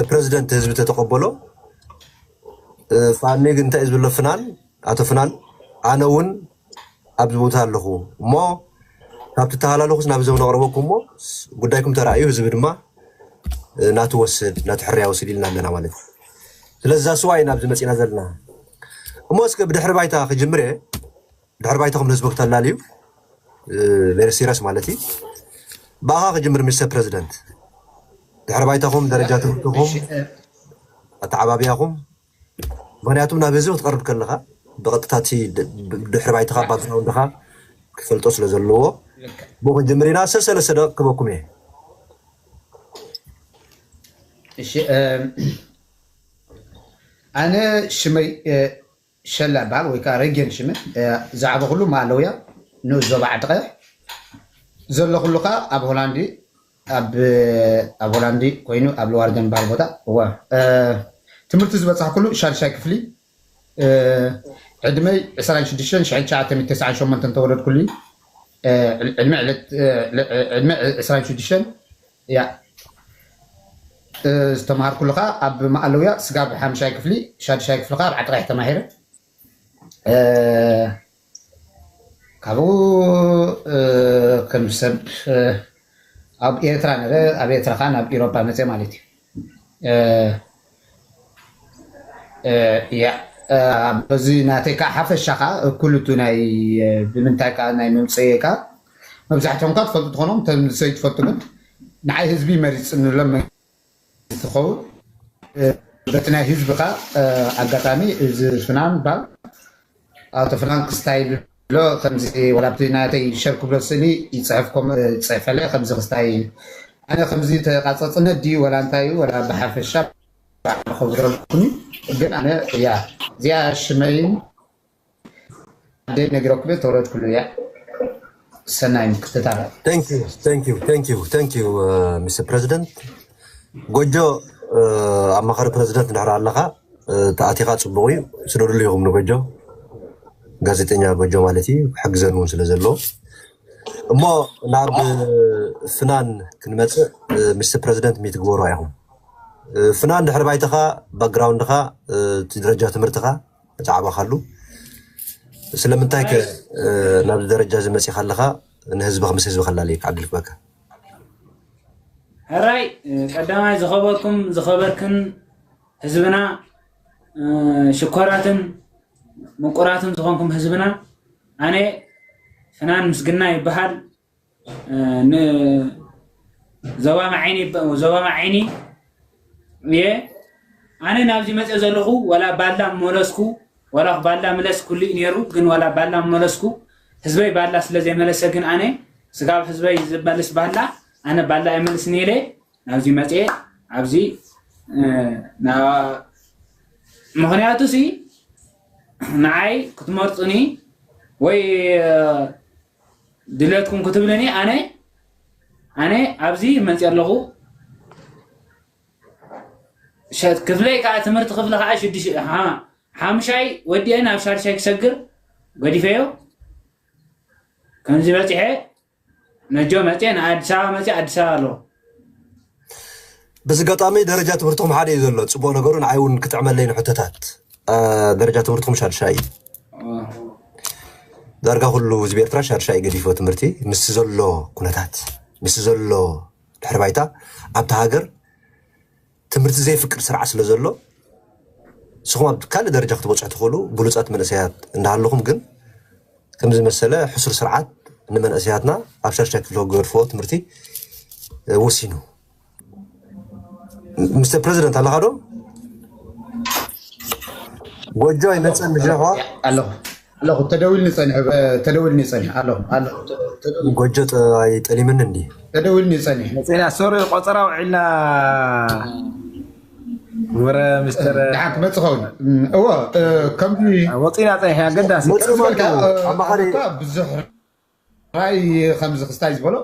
ፕረዚደንት ህዝቢ ተተቐበሎ። ፋኒ ግን እንታይ እዩ ዝብሎ? ፍናን፣ ኣቶ ፍናን፣ ኣነ እውን ኣብዚ ቦታ ኣለኹ እሞ ካብ ትተሃላለኹስ ናብ ህዝቢ ነቕረበኩም እሞ ጉዳይኩም ተራእዩ ህዝቢ ድማ ናቱ ወስድ ናቱ ሕርያ ወስድ ኢልና ኣለና ማለት እዩ። ስለዚ እዛ ስዋ ኢና ኣብዚ መፂና ዘለና። እሞ እስከ ብድሕሪ ባይታ ክጅምር እየ። ድሕሪ ባይታኹም ንህዝቢ ክተላልዩ ቬሪ ሲሪየስ ማለት እዩ። ብኣኻ ክጅምር ሚስተር ፕረዚደንት፣ ድሕሪ ባይታኹም፣ ደረጃ ትምህርትኹም፣ ኣተዓባብያኹም። ምክንያቱም ናብ ህዝቢ ክትቀርብ ከለኻ ብቐጥታ እቲ ድሕሪ ባይታኻ ባክግራውንድኻ ክፈልጦ ስለ ዘለዎ ብኡ ክንጅምር ኢና። ሰሰለስተ ደቂቕ ክበኩም እየ። እሺ፣ ኣነ ሽመይ ሸላ በሃል ወይ ከዓ ረጌን ሽመ ዝዓበኹሉ ማለውያ ንኡስ ዞባ ዓዲ ቀይሕ ዘለኹሉ ከዓ ኣብ ሆላንዲ ኣብ ኣብ ሆላንዲ ኮይኑ ኣብ ልዋርደን በሃል ቦታ እወ ትምህርቲ ዝበፃሕኩሉ ሻድሻይ ክፍሊ ዕድመይ ዕስራን ሽዱሽተን ሽሕን ትሽዓተ ሚእትን ተስዓን ሸሞንተን ተወለድኩሉ ዕድመ ዕስራን ሽዱሽተን እያ ዝተምሃርኩሉ ከዓ ኣብ ማእለውያ ስጋብ ሓምሻይ ክፍሊ ሻድሻይ ክፍሊ ከዓ ኣብ ዓዲ ቀይሕ ተማሂረ ካብኡ ከም ሰብ ኣብ ኤርትራ ነረ ኣብ ኤርትራ ከዓ ናብ ኢሮፓ መፀ ማለት እዩ ያ በዚ ናተይ ከዓ ሓፈሻ ከዓ እኩልቱ ናይ ብምንታይ ከዓ ናይ መምፀየ ከዓ መብዛሕትኦም ከዓ ትፈልጡ ትኾኖም ተምልሰይ ትፈልጡ ግን ንዓይ ህዝቢ መሪፅንሎም ትኸውን በቲ ናይ ህዝብኻ ኣጋጣሚ እዚ ፍናን ባል ኣቶ ፍናን ክስታይ ብሎ ከምዚ ወላ ብቲ ናተይ ሸር ክብሎ ስእሊ ይፅሕፍ ከም ፅሕፈለ ከምዚ ክስታይ ኣነ ከምዚ ተቃፀፅነት ድዩ ወላ እንታይ እዩ ወላ ብሓፈሻ ክብረልኩኒ ግን ኣነ እያ እዚኣ ሽመይን ኣደይ ነጊረኩም እየ ተወለድኩሉ እያ ሰናይ ምክትታል ሚስተር ፕረዚደንት ጎጆ ኣማኻሪ ፕረዚደንት እንድሕር ኣለኻ ተኣቲኻ ፅቡቕ እዩ ስደዱሉ ይኹም ንጎጆ ጋዜጠኛ ጎጆ ማለት እዩ ክሕግዘን እውን ስለ ዘለዎ እሞ ናብ ፍናን ክንመፅእ ሚስተር ፕረዚደንት ሚትግበሩ ኢኹም ፍናን ድሕሪ ባይተኻ ባክግራውንድኻ እቲ ደረጃ ትምህርትኻ ተዓባኻሉ ስለምንታይ ከ ናብዚ ደረጃ እዚ መፂኻ ኣለኻ ንህዝብኻ ምስ ህዝቢ ከላልየካ ዕድል ክበካ ሕራይ ቀዳማይ ዝኸበርኩም ዝኸበርክን ህዝብና ሽኮራትን ምቁራትን ዝኾንኩም ህዝብና ኣነ ፍናን ምስግና ይበሃል ን ዞባ መዓይኒ ዞባ መዓይኒ እየ ኣነ ናብዚ መፀ ዘለኹ ወላ ባላ መለስኩ ወላ ባላ ምለስ ኩሉ እዩ ነይሩ ግን ወላ ባላ መለስኩ ህዝበይ ባላ ስለ ዘይመለሰ ግን ኣነ ስጋብ ህዝበይ ዝመልስ ባላ ኣነ ባላ ኣይመልስን ኢለ ናብዚ መፀ ኣብዚ ምክንያቱ ሲ ንዓይ ክትመርፁኒ ወይ ድሌትኩም ክትብልኒ ኣነ ኣነ ኣብዚ መፅእ ኣለኹ ክፍለይ ከዓ ትምህርቲ ክፍሊ ከዓ ሽዱሽ ሓምሻይ ወዲአ ናብ ሻድሻይ ክሰግር ገዲፈዮ ከምዚ በፂሐ ነጆ መፅአ ንኣዲስ ኣበባ መፅአ ኣዲስ ኣበባ ኣለኹ በዚ ኣጋጣሚ ደረጃ ትምህርትኹም ሓደ እዩ ዘሎ ፅቡቅ ነገሩ ንዓይ እውን ክጥዕመለይ ንሕቶታት ደረጃ ትምህርትኹም ሻድሻይ እዩ ዳርጋ ኩሉ ህዝቢ ኤርትራ ሻድሻይ ገዲፎ ትምህርቲ ምስ ዘሎ ኩነታት ምስ ዘሎ ድሕሪ ባይታ ኣብቲ ሃገር ትምህርቲ ዘይፍቅድ ስርዓት ስለ ዘሎ ንስኹም ኣብ ካልእ ደረጃ ክትበፅሑ ትኽእሉ ብሉፃት መንእሰያት እንዳሃለኹም ግን ከምዚ መሰለ ሕሱር ስርዓት ንመንእሰያትና ኣብ ሻድሻይ ክፍለ ክገድፍዎ ትምህርቲ ወሲኑ ሚስተር ፕረዚደንት ኣለኻ ዶ ጎጆ ኣይመፀን ምሽ ኣሕዋ ኣለኹ ኣለኹ ተደዊልኒ ፀኒሑ ተደዊልኒ ፀኒሑ ኣለኹ ኣለኹ ጎጆ ኣይጠሊምኒ እንዲ ተደዊልኒ ፀኒሑ መፅና ሶሪ ቆፀራ ውዒልና ወረ ሚስተር ደሓን ክመፅእ ኸውን እወ ከምዚ ወፂና ፀኒሕና ገዳሲ መፅእ ማለት እዩ ኣማኻሪ ብዙሕ ራእይ ከምዚ ክስታይ ዝበሎ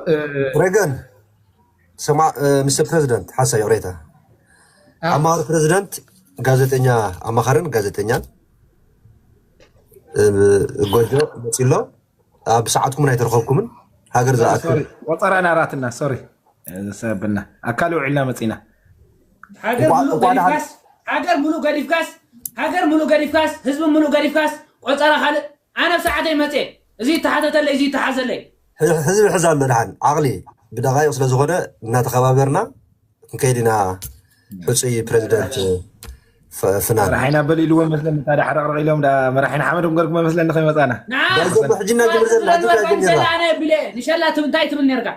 ረገን ስማዕ ሚስተር ፕረዚደንት ሓንሳብ ይቕሬታ ኣማኻሪ ፕረዚደንት ጋዜጠኛ ኣማኻርን ጋዜጠኛን ጎጆ መፂሎ ኣብ ሰዓትኩም ኣይተረኸብኩምን ሃገር ዝኣክል ቆፀራ ናራትና ሶሪ ሰብልና ኣካል ውዒልና መፂና ሃገር እኳ- ሙሉእ እኳ ደሓን- ገዲፍካስ፣ ሃገር ሙሉእ ገዲፍካስ፣ ሃገር ሙሉእ ገዲፍካስ፣ ህዝቢ ሙሉእ ገዲፍካስ፣ ቆጸራ ካልእ። ኣነ ኣብ ሰዓተይ መጽየ። እዚ ይተሓተተለይ፣ እዚ ይተሓዘለይ። ህ- ህዝቢ ሕዝ ኣሎ ደሓን ዓቕሊ ብደቓይቕ ስለ ዝኾነ እናተኸባበርና ክንከይድ ኢና። ሕፁይ ፕሬዚደንት ፍ- ፍናን መራሒና በል ኢልዎም መስለኒ። ታዲያ ሓረቕረቕ ኢሎም ዳ መራሒና ሓመዶም ገርግሞ መስለኒ ከይመፃና። ንዓ ዳይዞ ሕጂ እና ግብር ዘላ ስለ ኣጆካ ኖርጋን ጀሚራ ዘላ ኣነ ብለ ንሸላ ትብ- እንታይ ትብል ነርካ?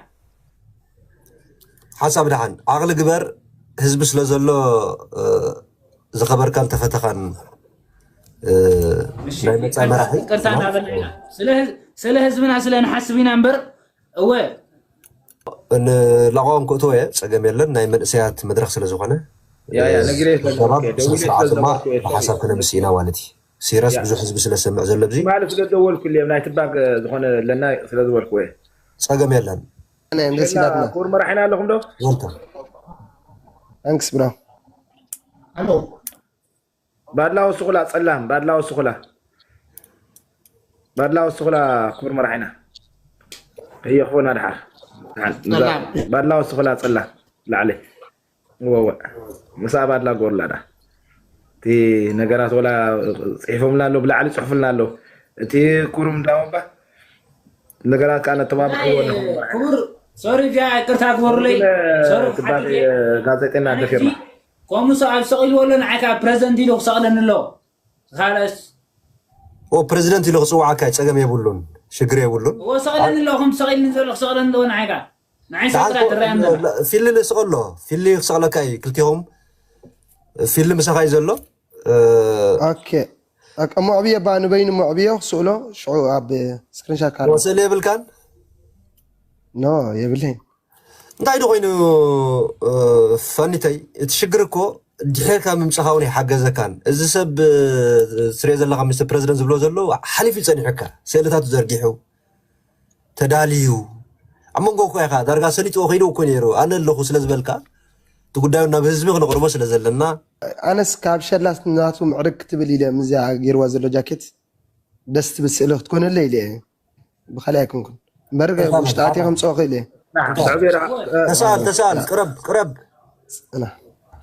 ሓሳብ ደሓን ዓቕሊ ግበር። ህዝቢ ስለ ዘሎ እ፣ ዝኸበርካን ተፈተኻን እ፣ እሺ፣ ናይ መጻኢ መራሒ ቅርታ እና- እንዳበልና ኢና። ስለ ህዝ- ስለ ህዝብና ስለ ንሓስብ ኢና እምበር እወ ንላቋውን ክእትዎ እየ፣ ጸገም የለን። ናይ መንእሰያት መድረኽ ስለ ዝኾነ ያ፣ ያ፣ እ፣ ነጊረ ስለ ሸባብ ዝነበርኩ እየ፣ ስነ ደውለ ስርዓት ስለ ድማ ዝነበርኩ እየ፣ ሶሪ። ብሓሳብ ክነምስ ኢና ማለት እዩ። ሲረስ ያ። ብዙሕ ህዝቢ ስለ ዝሰምዕ ዘሎ ኣብዚ ማለት ስለ ዝደወልኩ እዮም ናይ ትባግ ዝኾነ ለና ስለ ዝበልኩ እየ። ጸገም የለን። ኣነ እንደ ሸላ ሲዳትና። ክቡር መራሒና ኣለኹም ዶ? ወልካም። ታንክስ ብሮ። ኣሎ። ባድላ ወስኹላ ጸላም፣ ባድላ ወስኹላ። ባድላ ወስኹላ ክቡር መራሒና። ህየኽፎና ድሓር። ድሓር። ጸላም። ባድላ ወስኹላ ጸላም። ላዕሊ። ወወ። ምሳ ባድላ ጎርላ ዳ። እቲ ነገራት ወላ ጽሒፎምላ ኣሎ፣ ብላዕሊ ጽሑፍልና ኣሎ። እቲ ክቡር እንዳወባ ነገራት ከዓ ነተባብዕዎ ኣለኹም። ክቡር፣ ሶሪ፣ እዚኣ ይቅርታ ግበሩለይ። ሶሪ፣ ክባር ሓቂ ጋዜጠኛ ኣነ ደፊርና። ከምኡ ሰ-፣ ኣብ ሰቒልዎ ኣሎ፣ ንዓይ ከዓ ፕረዚደንት ኢሉ ክሰቕለኒ ኣሎ። ካልእስ? ኦ፣ ፕረዚደንት ኢሉ ክጽውዓካ ጸገም የብሉን፣ ሽግር የብሉን። እዎ፣ ሰቒለኒ ኣሎ፣ ከም ሰቒልኒ ዘሎ ክሰቕለኒ ኣለዎ ንዓይ ከዓ። ንዓይ ደሓን ሰቕላ እኮ፣ ትረኣየኒ ዘላ። ፊሊ ንስቐሎ፣ ፊሊ ክሰቕለካ እዩ፣ ክልቲኹም ፊሊ ምሳኻ እዩ ዘሎ። እ፣ ኦኬ። ኦኬ፣ እሞ ዕብየ ባ ንበይኑ እሞ ዕብዮ ክስእሎ፣ ሽዑ ኣብ ስክሪንሻት ካርድ። ስእሊ የብልካን? ኖ፣ የብለይን። እንታይ ዶ ኮይኑ፣ እ፣ ፈኒተይ፣ እቲ ሽግር እኮ ድሒርካ ምምጻኻ እውን ኣይሓገዘካን። እዚ ሰብ፣ እ፣ ትሪኦ ዘለኻ ሚስተር ፕረዚደንት ዝብሎ ዘሎ ሓሊፉ እዩ ጸኒሑካ። ስእልታቱ ዘርጊሑ፣ ተዳልዩ፣ ኣብ መንጎ እኮ ኢኻ፣ ዳርጋ ሰሊጥዎ ከይዱ እኮ ነይሩ። ኣነ ኣለኹ ስለ ዝበልካ፣ እቲ ጉዳዩ ናብ ህዝቢ ክነቕርቦ ስለ ዘለና። ኣነስ ካብ ሸላስ ናቱ ምዕርግ ክትብል ኢለ፣ ምዚኣ ገይርዋ ዘሎ ጃኬት ደስ ትብል ስእሊ ክትኮነለይ ኢለ እየ። ብኻልእ ኣይኮንኩን። እምበር ተሳል፣ ውሽጢ ኣትየ ተሳል። ከምፅኦ ክእል እየ። ተሳል፣ ተሳል፣ ቅረብ፣ ቅረብ። ጽና።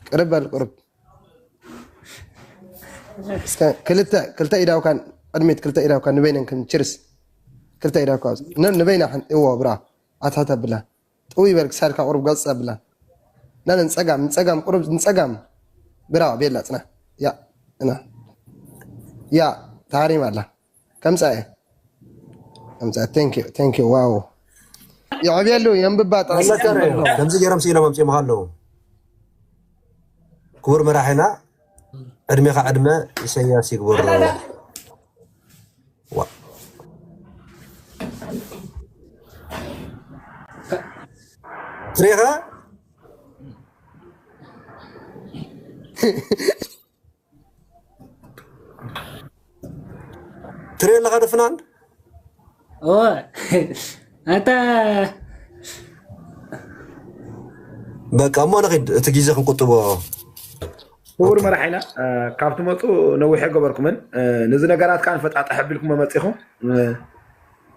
ቅርብ በል፣ ቅርብ። እስከ ክልተ፣ ክልተ ኢዳውካን፣ ቅድሚት ክልተ ኢዳውካን ንበይነን ክን ችርስ። ክልተ ኢዳውካ። ን-፣ ንበይና ሓን-፣ እዎ፣ ብራ። ኣታታ ብላ። ጥውይ በል፣ ክሳድካ ቁሩብ ገጽ ኣብላ። ና፣ ንጸጋም፣ ንጸጋም፣ ቁሩብ ንጸጋም። ብራዋ፣ ቤላ፣ ጽና። ያ፣ እና። ያ፣ ታሪም ኣላ። ከምጻ እየ። ከምጻ፣ thank you፣ thank you፣ ዋው። የዕብየሉ፣ የንብባ፣ ጣዕሚ መሰከረ፣ ከምዚ ገይሮም ስኢሎም ኣምጺኦምኻ ኣለዉ። ክቡር መራሒና፣ ዕድሜኻ ዕድመ ኢሳያስ ይግበሮ። ዋ። ትሪኢኻ? ትሪኦ ኣለኻ ዶ ፍናን? እወ። ኣታ በቃ እሞ ንኺድ፣ እቲ ግዜ ክንቁጥቦ። ክቡር ኦኬ። መራሒና፣ እ፣ ካብ ትመፁ ነዊሕ ኣይገበርኩምን። እ፣ ነዚ ነገራት ከዓ ንፈጣጥሕ ኣቢልኩም መፂኹም፣ እ፣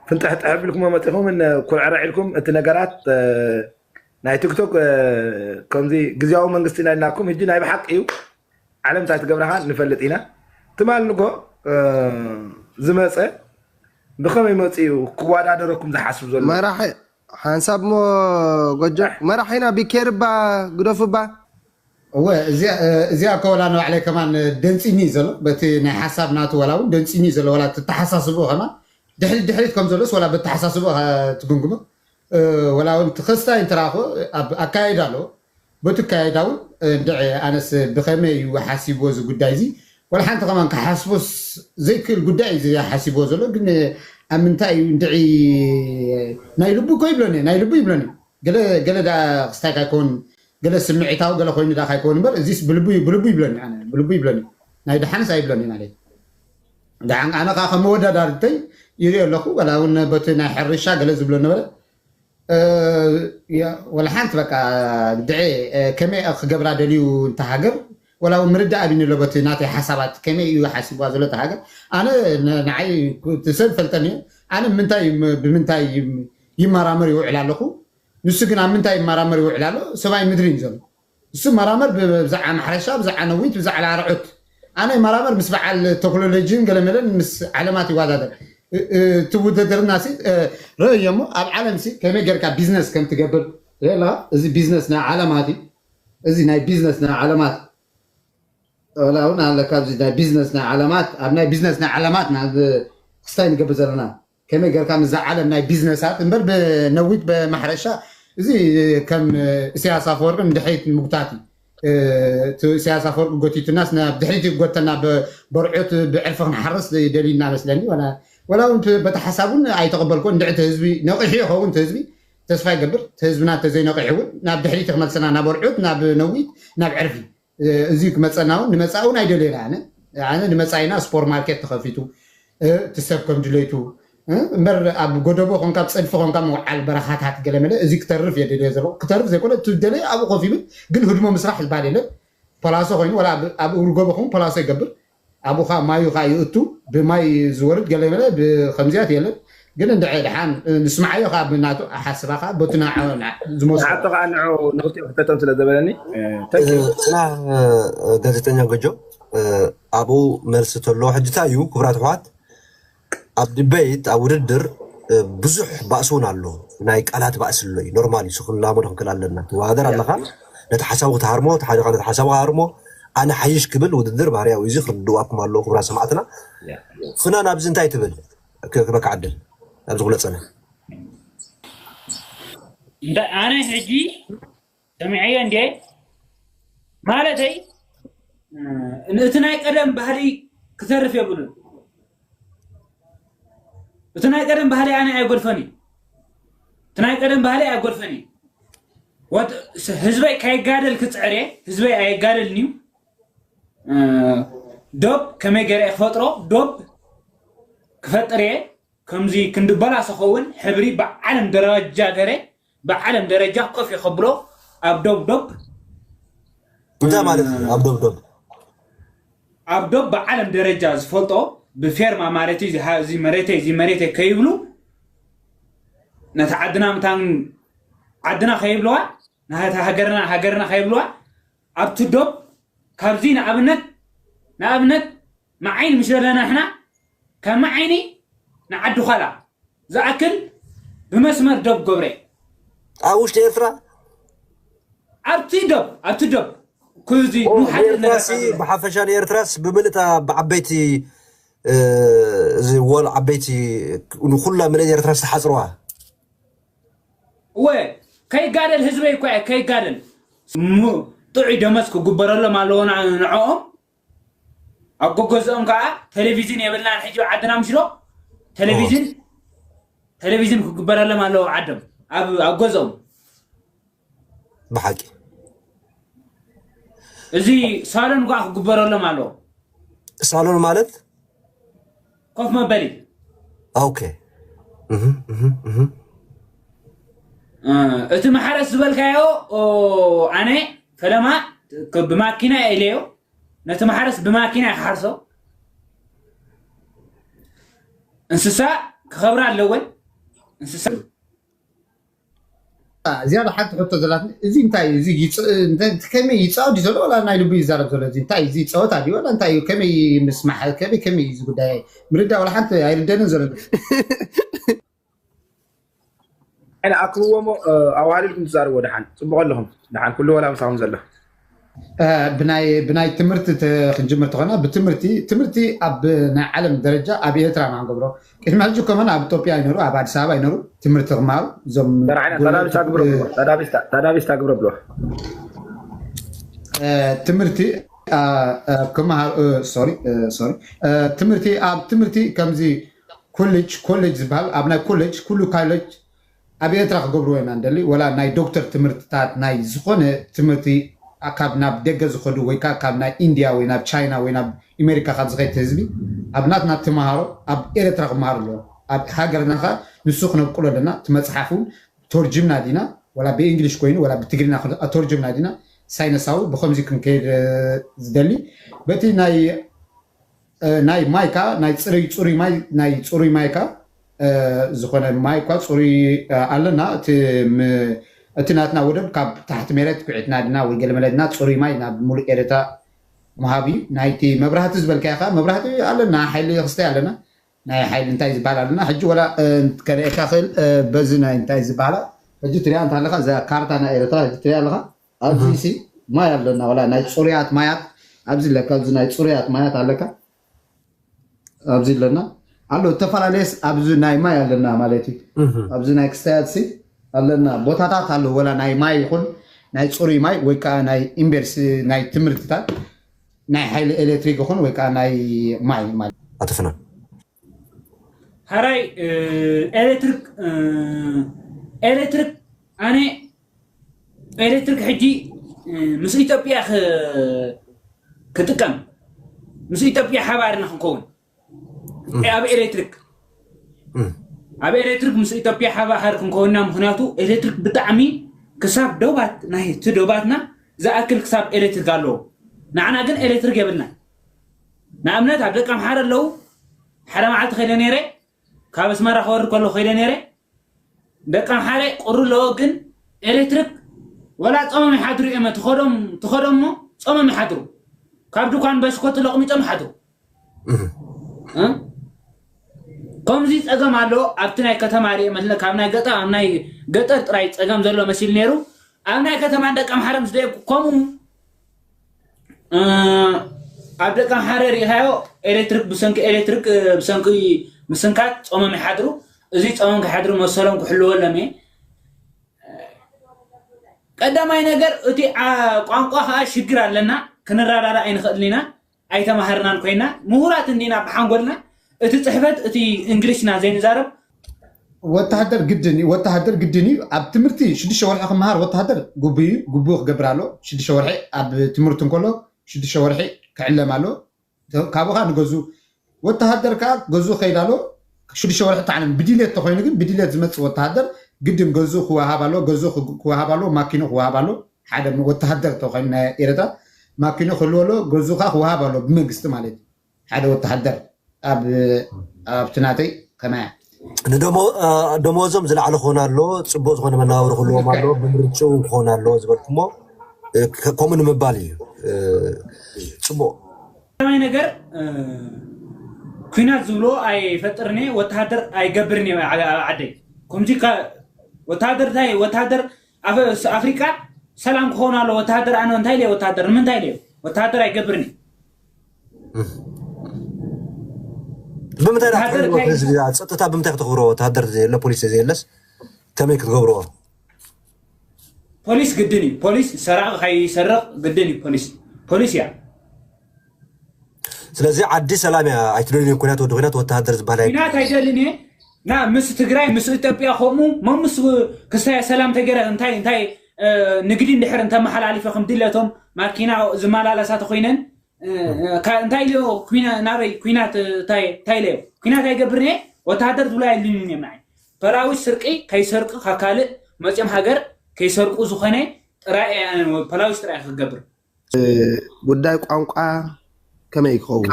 ፍንጥሕጥሕ ኣቢልኩም መፂኹም፣ ን-፣ ኩርዕርዕ ኢልኩም እቲ ነገራት፣ እ፣ ናይ ቲክቶክ፣ እ፣ ከምዚ ግዝያዊ መንግስቲ ኢና ኢልናኩም፣ ሕጂ ናይ ብሓቂ እዩ። ዓለም እንታይ ትገብረኻ ንፈልጥ ኢና። ትማል ንጎ፣ እ፣ ዝመፀ ብኸመይ መፂኡ ክወዳደረኩም ዝሓስብ ዘሎ? መራሒ ሓንሳብ እሞ ጎጆ፣ መራሒና ቢኬር እባ ግደፉ እባ። እወ፣ እዚኣ፣ እ፣ እዚኣ እኮ ወላ ንባዕለይ ከማን ደንጺኒ እዩ ዘሎ። በቲ ናይ ሓሳብ ናቱ ወላ እውን ደንጺኒ እዩ ዘሎ። ወላ ትተሓሳስብኡ ከማን ድሕሪት ድሕሪት ከም ዘሎስ ወላ በተሓሳስብኡ ከ ትግምግሞ። እ፣ ወላ እውን እቲ ክስታይ እንተ ረኣኹ ኣብ ኣካይዳ ኣለዎ። በቲ ኣካይዳ እውን፣ እ፣ እንድዒ ኣነስ ብኸመይ እዩ ሓሲብዎ እዚ ጉዳይ እዚ? ወላ ሓንቲ ከማን ክሓስቦስ ዘይክእል ጉዳይ እዩ እዚ ሓሲብዎ ዘሎ። ግን ኣብ ምንታይ እዩ እንድዒ ናይ ልቡ እኮ ይብለኒ፣ ናይ ልቡ ይብለኒ። ገለ፣ ገለ ደኣ ክስታይ ካይኮን፣ ገለ ስምዒታዊ ገለ ኮይኑ ደኣ ካይኮን እምበር፣ እዚስ ብልቡ፣ ብልቡ ይብለኒ፣ ኣነ ብልቡ ይብለኒ። ናይ ደሓንስ ኣይብለኒ ማለት እዩ። ደሓን ኣነ ከኣ ከም መወዳዳርተይ ይሪኦ ኣለኹ። ዋላ እውን በቲ ናይ ሕርሻ ገለ ዝብሎ ነበረ። እ፣ ያ፣ ወላ ሓንቲ በቃ ድዒ፣ እ፣ ከመይ ክገብራ ደልዩ እንተ ሃገር፣ ወላ እውን ምርዳእ ኣቢኒ ኣሎ በቲ ናተይ ሓሳባት ከመይ እዩ ሓሲብዋ ዘሎ እታ ሃገር። ኣነ ን-፣ ንዓይ እቲ ሰብ ፈልጠኒ እዩ። ኣነ ምንታይ፣ ብምንታይ ይመራመር ይውዕል ኣለኹ። ንሱ ግን ኣብ ምንታይ ይመራመር ይውዕል ኣሎ? ሰማይ ምድሪ እዩ ዘሎ። እሱ መራመር ብዛዕባ ማሕረሻ፣ ብዛዕባ ነዊት፣ ብዛዕባ ኣርዑት። ኣነ መራመር ምስ በዓል ቴክኖሎጂን ገለመለን ምስ ዓለማት ይወዳደር። እቲ ውድድርና ሲ ርእዮ እሞ ኣብ ዓለም ሲ ከመይ ጌርካ ቢዝነስ ከም ትገብር ላ። እዚ ቢዝነስ ናይ ዓለማት እዩ። እዚ ናይ ቢዝነስ ናይ ዓለማት ወላ እውን ኣለካ ኣብዚ ናይ ቢዝነስ ናይ ዓለማት ኣብ ናይ ቢዝነስ ናይ ዓለማት ክስታይ ንገብር ዘለና ከመይ ጌርካ ምስዛ ዓለም ናይ ቢዝነሳት እምበር ብነዊት ብማሕረሻ እዚ ከም እስያስ ኣፈወርቂ ንድሕሪት ምጉታት እዩ። እቲ እስያስ ኣፈወርቂ ጎቲቱናስ ናብ ድሕሪት ይጎተና በርዑት ብዕርፊ ክንሓርስ ደልዩና መስለኒ። ወላ እውን በቲ ሓሳብ እውን ኣይተቐበልኮ እንድዕቲ ህዝቢ ነቂሑ ይኸውን እቲ ህዝቢ ተስፋ ይገብር። እቲ ህዝብና እንተዘይነቂሑ እውን ናብ ድሕሪት ክመልሰና ናብ በርዑት ናብ ነዊት ናብ ዕርፊ እዚ ክመፀና እውን ንመፃኢ እውን ኣይደልዮን ኣነ ኣነ ንመፃኢና ስፖር ማርኬት ተኸፊቱ እቲ ሰብ ከም ድሌቱ እምበር ኣብ ጎደቦ ኮንካ ኣብ ፀድፊ ኮንካ ምውዓል በረኻታት ገለመለ እዚ ክተርፍ እየ ደልዮ ዘሎ። ክተርፍ ዘይኮነ እቲ ደለዮ ኣብኡ ኮፍ ይብል ግን ህድሞ ምስራሕ ዝበሃል የለን። ፖላሶ ኮይኑ ወላ ኣብ እግሪ ጎቦ ኮይኑ ፖላሶ ይገብር ኣብኡ ከዓ ማዩ ከዓ ይእቱ ብማይ ዝወርድ ገለመለ ብከምዚያት የለን። ግን እንድዐ ድሓን ንስምዓዮ ከዓ ብናቱ ኣሓስባ ከዓ በቲ ዝመስሎ ንዓቶ ከዓ ንዑ ንክልቲኦም ክተቶም ስለ ዘበለኒ እና ጋዜጠኛ ጎጆ ኣብኡ መልሲ ተሎ ሕጂ እንታይ እዩ ክቡራት ኣሕዋት ኣብ ዲቤት ኣብ ውድድር ብዙሕ ባእሲ እውን ኣሎ ናይ ቃላት ባእሲ ኣሎ እዩ ኖርማል እዩ ክንላመዶ ክንክእል ኣለና ትወዳደር ኣለካ ነቲ ሓሳቡ ክትሃርሞ እቲ ሓደ ነቲ ሓሳቡ ክሃርሞ ኣነ ሓይሽ ክብል ውድድር ባህርያዊ እዚ ክርድዋኩም ኣለዎ ክቡራት ሰማዕትና ፍናን ኣብዚ እንታይ ትብል ክበካ ዕድል ኣብዚ ክለፀና እንታይ ኣነ ሕጂ ሰሚዐዮ እንዴ ማለተይ እቲ ናይ ቀደም ባህሊ ክተርፍ የብሉን እቲ ናይ ቀደም ባህሊ ኣነ ኣይጎድፈን እዩ እቲ ናይ ቀደም ባህሊ ኣይጎድፈን እዩ ህዝበይ ከይጋደል ክፅዕር እየ ህዝበይ ኣይጋደልን እዩ ዶብ ከመይ ገይረ ክፈጥሮ ዶብ ክፈጥር እየ ከምዚ ክንዲ በላሶ ከውን ሕብሪ ብዓለም ደረጃ ገረ ብዓለም ደረጃ ኮፍ የኸብሎ ኣብ ዶብ ዶብ እንታይ ማለት እዩ ኣብ ዶብ ዶብ ኣብ ዶብ ብዓለም ደረጃ ዝፈልጦ ብፌርማ ማለት እዩ እዚ መሬተይ እዚ መሬተይ ከይብሉ ነቲ ዓድና ምታን ዓድና ከይብልዋ ናታ ሃገርና ሃገርና ከይብልዋ ኣብቲ ዶብ ካብዚ ንኣብነት ንኣብነት መዓይኒ ምስ ዘለና ንሕና ካብ መዓይኒ ንዓዲ ዃላ ዝኣክል ብመስመር ዶብ ገብረ ኣብ ውሽጢ ኤርትራ ኣብቲ ዶብ ኣብቲ ዶብ ኩዚ ንሓደ ኤርትራሲ ብሓፈሻ ንኤርትራስ ብምልእታ ብዓበይቲ እዚ ወል ዓበይቲ ንኩላ ምልእት ኤርትራ ዝተሓፅርዋ እወ ከይጋደል ህዝበይ እኮ እየ ከይጋደል ጥዑይ ደመዝ ክግበረሎም ኣለዎ ንዕኦም ኣብ ጎገዝኦም ከዓ ቴሌቪዝን የብልናን ሕጂ ዓድና ምሽዶ ቴሌቪዝን ቴሌቪዝን ክግበረሎም ኣለዎ ዓዶም ኣብ ገዝኦም ብሓቂ እዚ ሳሎን ጓ ክግበረሎም ኣለዎ ሳሎን ማለት ኮፍ መበሊ ኦኬ እቲ ማሕረስ ዝበልካዮ ኣነ ፈለማ ብማኪና ኢለዮ ነቲ ማሕረስ ብማኪና ክሓርሶ እንስሳ ክኸብራ ኣለወን እንስሳ ዝያዳ ሓንቲ ሕቶ ዘላትኒ እዚ እንታይ እዩ እዚ ይፅ- እንታይ- ከመይ ይፃወት ድዩ ዘሎ ወላ ናይ ልቡ ይዛረብ ዘሎ እዚ እንታይ እዚ ፀወታ ድዩ ወላ እንታይ እዩ ከመይ ምስማሕ ከመይ ከመይ እዩ እዚ ጉዳይ ምርዳእ ወላ ሓንቲ ኣይርደንን ዘሎ ኣክብዎ ሞ ኣዋሃሊልኩም ትዛርቦ ደሓን ፅቡቅ ኣለኹም ደሓን ኩሉ ወላ ምሳኹም ዘሎ ብናይ ትምህርቲ ክንጅምር ተኾና ብትምህርቲ ትምህርቲ ኣብ ናይ ዓለም ደረጃ ኣብ ኤርትራ ኢና ንገብሮ ቅድሚ ሕጂ ከመን ኣብ ኢትዮጵያ ኣይነሩ ኣብ ኣዲስ ኣበባ ኣይነሩ ትምህርቲ ክመሃሩ እዞም ተዳቢስታ ግብረ ብሎ ትምህርቲ ክመሃሩ ሶሪ ትምህርቲ ኣብ ትምህርቲ ከምዚ ኮሌጅ ኮሌጅ ዝበሃል ኣብ ናይ ኮሌጅ ኩሉ ኮሌጅ ኣብ ኤርትራ ክገብርዎ ኢና ንደሊ ወላ ናይ ዶክተር ትምህርትታት ናይ ዝኾነ ትምህርቲ ካብ ናብ ደገ ዝኸዱ ወይ ከዓ ካብ ናይ ኢንድያ ወይ ናብ ቻይና ወይ ናብ ኢሜሪካ ካብ ዝኸድ ህዝቢ ኣብ ናትና ተምሃሮ ኣብ ኤርትራ ክመሃሩ ኣለዎ ኣብ ሃገርና ከዓ ንሱ ክነብቅሎ ኣለና እቲ መፅሓፍ እውን ተርጅምና ዲና ወላ ብእንግሊሽ ኮይኑ ወላ ብትግርና ኣተርጅምና ዲና ሳይነሳዊ ብከምዚ ክንከይድ ዝደሊ በቲ ናይ ናይ ማይካ ናይ ፅሩይ ፅሩይ ማይ ናይ ፅሩይ ማይካ ዝኾነ ማይ እኳ ፅሩይ ኣለና እቲ እቲ ናትና ወደብ ካብ ታሕቲ መሬት ኩዒትና ድና ወይ ገለመለ ድና ጽሩይ ማይ ናብ ሙሉእ ኤርትራ ምሃብ እዩ። ናይቲ መብራህቲ ዝበልካዮ ከኣ መብራህቲ ኣለና፣ ሓይሊ ክስታይ ኣለና። ናይ ሓይሊ እንታይ ዝበሃል ኣለና ሕጂ ወላ ከርእየካ ክእል። በዚ ናይ እንታይ ዝበሃላ ሕጂ ትሪኣ እንተ ኣለካ እዛ ካርታ ናይ ኤርትራ ሕጂ ትሪኣ ኣለካ ኣብዚ ሲ ማይ ኣለና ወላ ናይ ጽሩያት ማያት ኣብዚ ኣለካ ኣብዚ ናይ ጽሩያት ማያት ኣለካ ኣብዚ ኣለና ኣሎ ዝተፈላለየስ ኣብዚ ናይ ማይ ኣለና ማለት እዩ ኣብዚ ናይ ክስታያት ሲ ኣለና ቦታታት ኣሎ ወላ ናይ ማይ ይኹን ናይ ጽሩይ ማይ ወይ ከዓ ናይ ኢምቤርስ ናይ ትምህርትታት ናይ ሓይሊ ኤሌክትሪክ ይኹን ወይ ከዓ ናይ ማይ ማለት ኣተፍና ሕራይ ኤሌክትሪክ ኤሌክትሪክ ኣነ ኤሌክትሪክ ሕጂ ምስ ኢትዮጵያ ክጥቀም ምስ ኢትዮጵያ ሓባርና ክንከውን ኣብ ኤሌክትሪክ ኣብ ኤሌክትሪክ ምስ ኢትዮጵያ ሓባር ክንከውንና ምክንያቱ ኤሌክትሪክ ብጣዕሚ ክሳብ ደባት ናይ እቲ ደባትና ዝኣክል ክሳብ ኤሌክትሪክ ኣለዎ ንዓና ግን ኤሌክትሪክ የብልና ንኣብነት ኣብ ደቂ ኣምሓረ ኣለዉ ሓደ መዓልቲ ከይደ ነይረ ካብ ኣስመራ ክወርድ ከሎ ከይደ ነይረ ደቂ ኣምሓረ ቁሪ ኣለዎ ግን ኤሌክትሪክ ወላ ጾሞም ይሓድሩ እዮም ትኸዶም ትኸዶሞ ጾሞም ይሓድሩ ካብ ድኳን በሽኮት ለቕሚጦም ይሓድሩ ከምዚ ፀገም ኣሎ ኣብቲ ናይ ከተማ ርእ መስለ ካብ ናይ ገጠር ኣብ ናይ ገጠር ጥራይ ፀገም ዘሎ መሲል ነይሩ ኣብ ናይ ከተማ ደቂ ኣምሓረ ምስ ደየብኩ ከምኡ ኣብ ደቂ ኣምሓረ ርኢኻዮ ኤሌክትሪክ ብሰንኪ ኤሌክትሪክ ብሰንኪ ምስንካት ፆሞም ይሓድሩ እዚ ፆሞም ክሓድሩ መሰሎም ክሕልወሎም እየ ቀዳማይ ነገር እቲ ቋንቋ ከዓ ሽግር ኣለና ክንረዳዳ ኣይንኽእልን ኢና ኣይተማሃርናን ኮይና ምሁራት እንዲና ብሓንጎልና እቲ ፅሕፈት እቲ እንግሊሽና ዘይንዛረብ ወተሃደር ግድን እዩ ወተሃደር ግድን እዩ ኣብ ትምህርቲ ሽዱሽተ ወርሒ ክመሃር ወተሃደር ግቡእ እዩ ግቡእ ክገብር ኣሎ ሽዱሽተ ወርሒ ኣብ ትምህርቲ እንከሎ ሽዱሽተ ወርሒ ክዕለም ኣሎ ካብኡ ከዓ ንገዙ ወተሃደር ከዓ ገዙ ከይድ ኣሎ ሽዱሽተ ወርሒ ተዓለም ብድልየት ተኮይኑ ግን ብድልየት ዝመፅእ ወተሃደር ግድን ገዙ ክወሃብ ኣሎ ገዙ ክወሃብ ኣሎ ማኪኑ ክወሃብ ኣሎ ሓደ ወተሃደር ተኮይኑ ናይ ኤረትራ ማኪኑ ክህልዎ ኣሎ ገዙ ከዓ ክወሃብ ኣሎ ብመንግስቲ ማለት እዩ ሓደ ወተሃደር ኣብ ኣብቲ ናተይ ከማያ ንደሞዞም ዝለዓለ ክኾን ኣሎ፣ ፅቡቅ ዝኾነ መነባብሮ ክህልዎም ኣሎ፣ ብምርጭው ክኾን ኣሎ ዝበልኩሞ ከምኡ ንምባል እዩ። ፅቡቅ። ቀዳማይ ነገር ኩናት ዝብሎ ኣይፈጥርን እየ፣ ወተሃደር ኣይገብርን እየ ኣብ ዓደይ። ከምዚ ወተሃደር እንታይ ወተሃደር ኣፍሪቃ ሰላም ክኾን ኣሎ ወተሃደር ኣነ እንታይ ኢለ ወተሃደር ንምንታይ ኢለ ወተሃደር ኣይገብርን እየ። ብምንታይ ዳ ትሕልዎ ህዝቢ ጸጥታ ብምንታይ ክትኽብሮ ወተሃደር ዘየለ ፖሊስ ዘየለስ ከመይ ክትገብርዎ? ፖሊስ ግድን እዩ። ፖሊስ ሰራቂ ከይሰርቕ ግድን እዩ። ፖሊስ ፖሊስ እያ። ስለዚ ዓዲ ሰላም እያ ኣይትደልዩ ኩናት ወዲ ኩናት ወተሃደር ዝበሃል ኣይ ኩናት ኣይደልን እየ። ና ምስ ትግራይ ምስ ኢትዮጵያ ከምኡ መምስ ክስታይ ሰላም ተገረ እንታይ እንታይ ንግዲ እንድሕር እንተመሓላሊፈ ከም ድለቶም ማኪና ዝመላለሳ ተኮይነን እንታይ ኢልዮ ናበይ ኩናት እንታይ ኢልዮ ኩናት ኣይገብርን እየ ወተሃደር ዝብሎ ኣይልንን እዮም ንዓይ ፖላዊስ ስርቂ ከይሰርቂ ካብ ካልእ መፅኦም ሃገር ከይሰርቁ ዝኾነ ጥራይ ፖላዊስ ጥራይ ክገብር ጉዳይ ቋንቋ ከመይ ክኸውን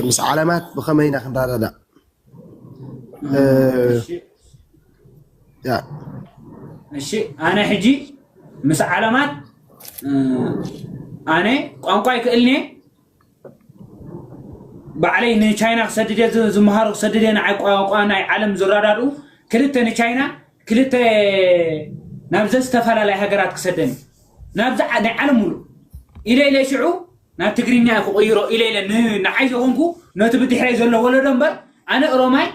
ምስ ዓለማት ብኸመይ ኢና ክንረዳዳእ እሺ ኣነ ሕጂ ምስ ዓለማት ኣነ ቋንቋ ይክእልኒ ባዕለይ ንቻይና ክሰድድ ዝመሃሩ ክሰድድ ንዓይ ቋንቋ ናይ ዓለም ዝረዳድኡ ክልተ ንቻይና ክልተ ናብ ዘዝተፈላለየ ሃገራት ክሰደኒ ናብዚ ናይ ዓለም ሙሉ ኢለ ኢለ ሽዑ ናብ ትግርኛ ክቕይሮ ኢለ ኢለ ንዓይ ዝኾንኩ ነቲ ብድሕረይ ዘሎ ወለዶ እምበር ኣነ ኦሮማይ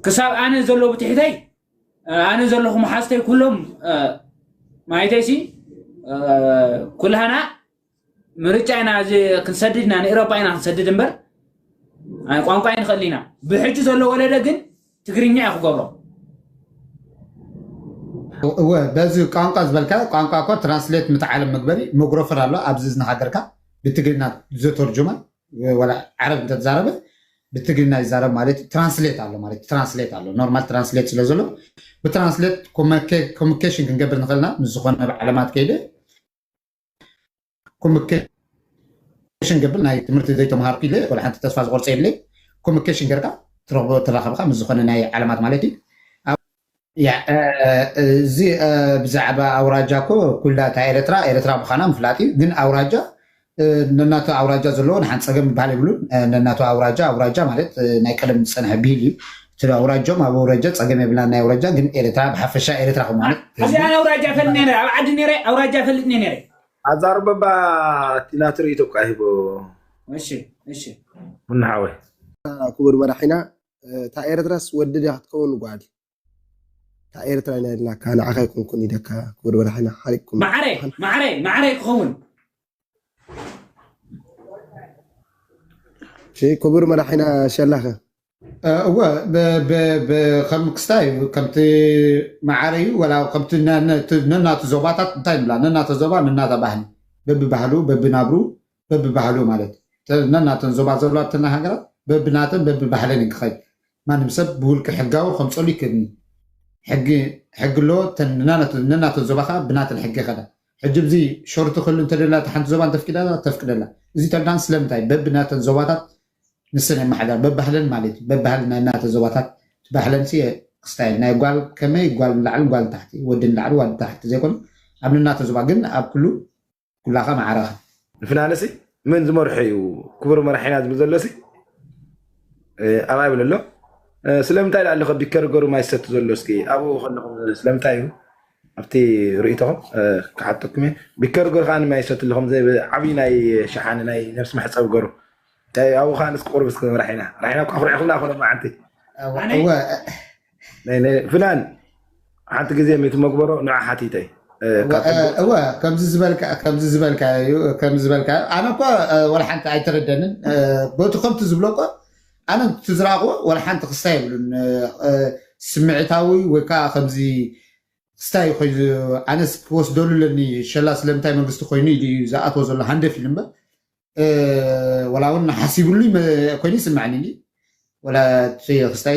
ክሳብ ኣነ ዘሎ ብትሕተይ ኣነ ዘለኹ መሓዝተይ ኩሎም ማይተይሲ ኩልሃና ምርጫ ኢና እዚ ክንሰድድ ኢና ንኤሮፓ ኢና ክንሰድድ እምበር ቋንቋ ኣይንኽእል ኢና ብሕጂ ዘሎ ወለደ ግን ትግርኛ እዩ ክገብሮ እወ በዚ ቋንቋ ዝበልካ ቋንቋ እኮ ትራንስሌት ምትዓለም መግበሪ መግሮፈር ኣሎ ኣብዚ ዝነሃገርካ ብትግርኛ ዘተርጁማ ወላ ዓረብ እንተተዛረበ ብትግርኛ ይዛረብ ማለት ትራንስሌት ኣሎ ማለት ትራንስሌት ኣሎ ኖርማል ትራንስሌት ስለ ዘሎ ብትራንስሌት ኮሚኒኬሽን ክንገብር ንኽእልና ምስ ዝኾነ ዓለማት ከይደ ኮሚኒኬሽን ገብር ናይ ትምህርቲ ዘይተምሃርኩ ኢለ ወላ ሓንቲ ተስፋ ዝቆርፀ የብለይ ኮሚኒኬሽን ገርካ ትረኽቦ ትራኸብካ ምስ ዝኾነ ናይ ዓለማት ማለት እዩ ያ እዚ ብዛዕባ ኣውራጃ እኮ ኩላ እታ ኤረትራ ኤረትራ ምዃና ምፍላጥ እዩ። ግን ኣውራጃ ነናቱ ኣውራጃ ዘለዎ ንሓን ጸገም ይበሃል የብሉን። ነናቱ ኣውራጃ ኣውራጃ ማለት ናይ ቀደም ዝጸንሐ ብሂል እዩ። እቲ ኣውራጆም ኣብ ኣውራጃ ጸገም የብላን። ናይ ኣውራጃ ግን ኤረትራ ብሓፈሻ ኤረትራ ከም ማለት እዚ ኣነ ኣውራጃ ፈልጥ ነረ ኣብ ዓዲ ነረ ኣውራጃ ፈልጥ ነረ ኣዛርበባ እቲ ናቱ ርእይቶ እኮ ሂቦ እሺ እሺ ምንሓወይ ክቡር መራሒና እታ ኤረትራስ ወዲ ድያ ክትከውን ጓል እታ ኤረትራ ኢና ኢልናካ ንዓኻ ኣይኮንኩን ኢለካ ክቡር መራሒና ሓሪቅኩም ማዕረ ማዕረ ማዕረ ክኸውን ክቡር መራሒና ሸላኸ እወ ከም ክስታይ እዩ ከምቲ መዓረ እዩ ወላ ከምቲ ነናቱ ዞባታት እንታይ ንብላ ነናተ ዞባ ነናተ ባህሊ በብባህሉ በብናብሩ በብባህሉ ማለት ነናተን ዞባ ዘለዋ ተና ሃገራት በብናተን በብባህለን ክኸድ ማንም ሰብ ብውልቂ ሕጋዊ ከምፀሉ ይክእልኒ ሕጊ ኣለዎ ነናተን ዞባ ከዓ ብናተን ሕጊ ይኸዳ ሕጂ ብዚ ሾርት ክህሉ እንተደላ ሓንቲ ዞባ እንተፍቅደላ ተፍቅደላ እዚ ተልዳን ስለምንታይ በብናተን ዞባታት ንሰን የመሓዳር በባህለን ማለት እዩ በባህል ናይ እናተ ዞባታት ባህለን ሲ ክስታይል ናይ ጓል ከመይ ጓል ንላዕሊ ጓል ታሕቲ ወዲ ንላዕሊ ጓል ታሕቲ ዘይኮነ ኣብ ንናተ ዞባ ግን ኣብ ኩሉ ኩላኻ ማዕረኻ ንፍናንሲ ምን ዝመርሖ እዩ ክቡር መራሒና ዝብል ዘሎ ሲ ኣብኣ ይብል ኣሎ ስለምንታይ ዳኣ ኣለኸ ቢከር ገሩ ማይ ዝሰቲ ዘሎ እስኪ ኣብኡ ከለኹም ስለምንታይ እዩ ኣብቲ ርእይቶኹም ክሓተኩም እየ ቢከር ገሩ ከዓ ማይ ይሰቲ ኣለኹም ዓብዪ ናይ ሸሓኒ ናይ ነብሲ መሕፀቢ ገሩ ኣብኡ ከዓ ንስ ክቁርብ እስኪ መራሒና መራሒና እኳ ኩርዕኹምና ኮነ መዓንቲ ፍናን ሓንቲ ግዜ ሚቲ መግበሮ ንዓ ሓቲተይ እወ ከምዚ ዝበልካ ከምዚ ዝበልካ እዩ ከምዚ ዝበልካ ኣነ እኮ ወላ ሓንቲ ኣይተረደንን በቲ ከምቲ ዝብሎ እኮ ኣነ ትዝራቅዎ ወላ ሓንቲ ክስታ የብሉን ስምዕታዊ ወይ ከዓ ከምዚ ክስታይ ኮይኑ ኣነስ ክወስደሉ ለኒ ሸላ ስለምንታይ መንግስቲ ኮይኑ ኢሉ እዩ ዝኣትዎ ዘሎ ሃንደፍ ኢሉ እምበር ወላ እውን ሓሲብሉ ኮይኑ ይስምዐኒ ወላ ክስታይ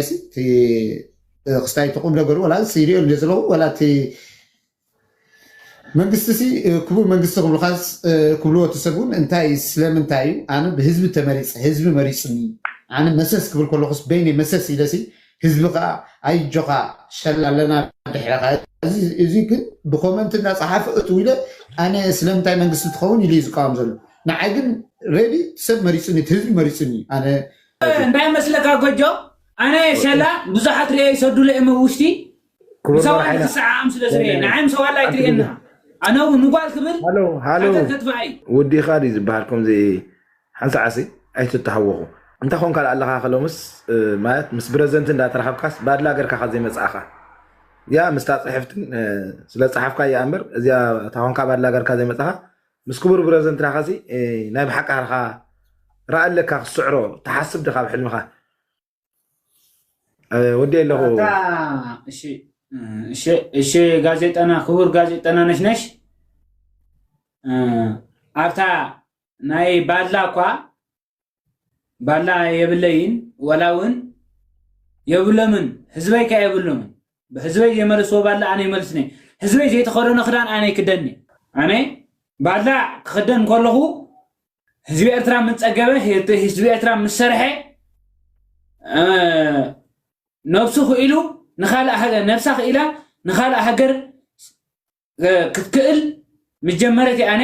ክስታይ ትቁም ነገሩ ወላ ይሪኦ እንደ ዘለኹ ወላ እቲ መንግስቲ ሲ ክቡር መንግስቲ ክብሉኻስ ክብልዎ እቲ ሰብ እውን እንታይ ስለምንታይ እዩ ኣነ ብህዝቢ ተመሪፅ ህዝቢ መሪፁኒ ኣነ መሰስ ክብል ከለኩስ በይነይ መሰስ ኢለሲ ህዝቢ ከዓ ኣይጆኻ ሸላ ኣለና ድሕረኻ እዚ ግን ብኮመንት እናፀሓፈ እትው ኢለ ኣነ ስለምንታይ መንግስቲ ትኸውን ኢሉ እዩ ዝቃወም ዘሎ ንዓይ ግን ሬዲ ሰብ መሪፁኒ ህዝቢ መሪፁኒ ኣነ እንታይ መስለካ ጎጆ ኣነ ሸላ ብዙሓት ርአ ይሰዱለ እመ ውሽጢ ሰብኣይ ክትሰዓዓም ስለ ዝርአ ንዓይ ምስ ዋላ ኣይትርእየና ኣነ እውን ንጓል ክብል ሓተት ክትፋይ ውዲኻ ድዩ ዝበሃል ከምዚ ሓንሳዓሲ ኣይትተሃወኹ እንታይ ኮንካ ኣለኻ ከሎምስ ማለት ምስ ብረዘንት እንዳተረኸብካስ ባድላ ገርካ ከዘይመፅእኻ ያ ምስታ ፅሕፍትን ስለ ፀሓፍካ እያ እምበር እዚኣ እታ ኮንካ ባድላ ገርካ ዘይመፅኻ ምስ ክቡር ብረዘንትና ኸዚ ናይ ብሓቃርኻ ረኣ ኣለካ ክስዕሮ ተሓስብ ድኻ ብሕልምኻ ወዲ ኣለኹ እሺ ጋዜጠና ክቡር ጋዜጠና ነሽነሽ ኣብታ ናይ ባላ እኳ ባላ የብለይን ወላ እውን የብሎምን ህዝበይ ከ የብሎምን ብህዝበይ ዘይመለስዎ ባላ ኣነ ይመልስኒ ህዝበይ ዘይተኸደኖ ክዳን ኣነ ይክደኒ ኣነ ባላ ክክደን ከለኹ ህዝቢ ኤርትራ ምንፀገበ ህዝቢ ኤርትራ ምሰርሐ ነብሱ ክኢሉ ንካልእ ሃገር ነብሳ ክኢላ ንካልእ ሃገር ክትክእል ምጀመረት ኣነ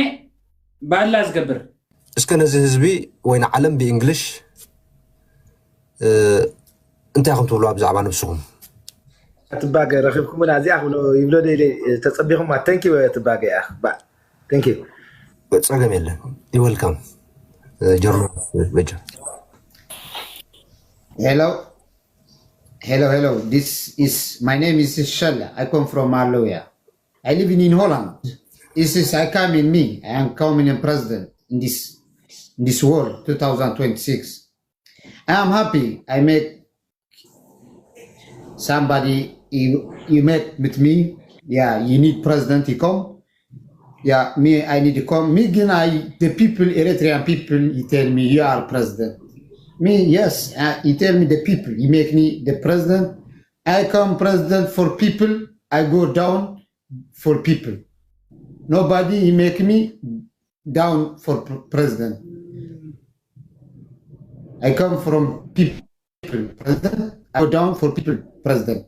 ባላ ዝገብር እስከ ነዚ ህዝቢ ወይ ንዓለም ብእንግሊሽ እንታይ ኢኹም ትብልዋ ብዛዕባ ነብስኹም ትባገ ረኺብኩምና እዚኣ ክብሎ ይብሎ ደ ተፀቢኹም ኣተንኪ ትባገ እያ ባዕ Thank you. ጸገም የለን። You welcome. ጆርናሊስት በጃ Hello. Hello, hello. This is my name is Shella. I come from Marloya. I live in, in Holland. This is I come in me. I am coming in president in this in this world two thousand twenty-six. I am happy. I make somebody you, you met with me. Yeah, you need president. He come. Yeah, me, I need to come. Me, again, I the people, Eritrean people, he tell me you are president. Me, yes, uh, he tell me the people. He make me the president. I come president for people. I go down for people. Nobody he make me down for president. I come from people, president. I go down for people, president.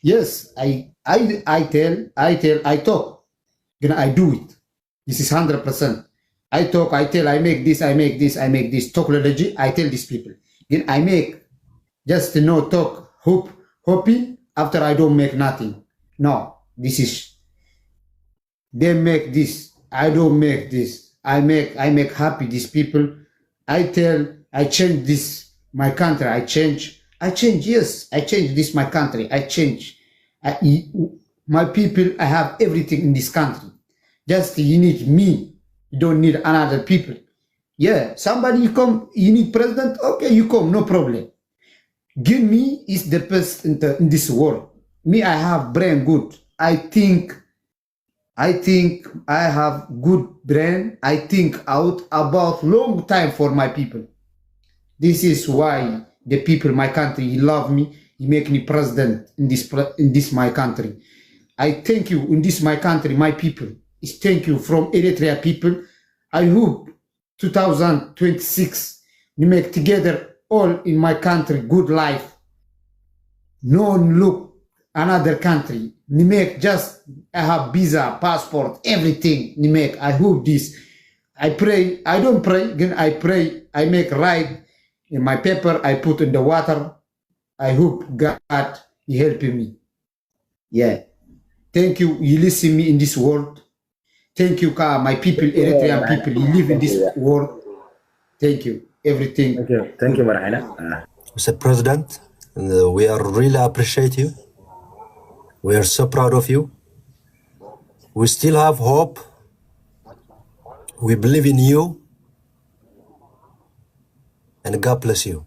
Yes, I I, I tell, I tell, I talk. Then I do it. This is hundred percent. I talk, I tell, I make this, I make this, I make this. Talk ለለጂ, I tell these people. Then I make just no talk, hope, hoping after I don't make nothing. No, this is they make this. I don't make this. I make I make happy these people. I tell I change this my country. I change. I change. Yes, I change this my country. I change. I, my people. I have everything in this country. Just you need me. You don't need another people. Yeah, somebody you come. You need president. Okay, you come. No problem. Give me is the best in, the, in this world. Me, I have brain good. I think I think I have good brain. I think out about long time for my people. This is why the people my country he love me. He make me president in this in this my country. I thank you in this my country, my people. Is thank you from Eritrea people. I hope two thousand twenty-six, we make together all in my country good life. No one look another country. We make just I have visa, passport, everything. We make. I hope this. I pray. I don't pray. Then I pray. I make right in my paper. I put in the water. I hope God he helping me. Yeah. Thank you. You listen me in this world. Thank you, Ka, my people, Eritrean people. You live in this world. Thank you. Everything. Thank you. Thank you, Marahina. Uh, Mister President, uh, we are really appreciate you. We are so proud of you. We still have hope. We believe in you. And God bless you.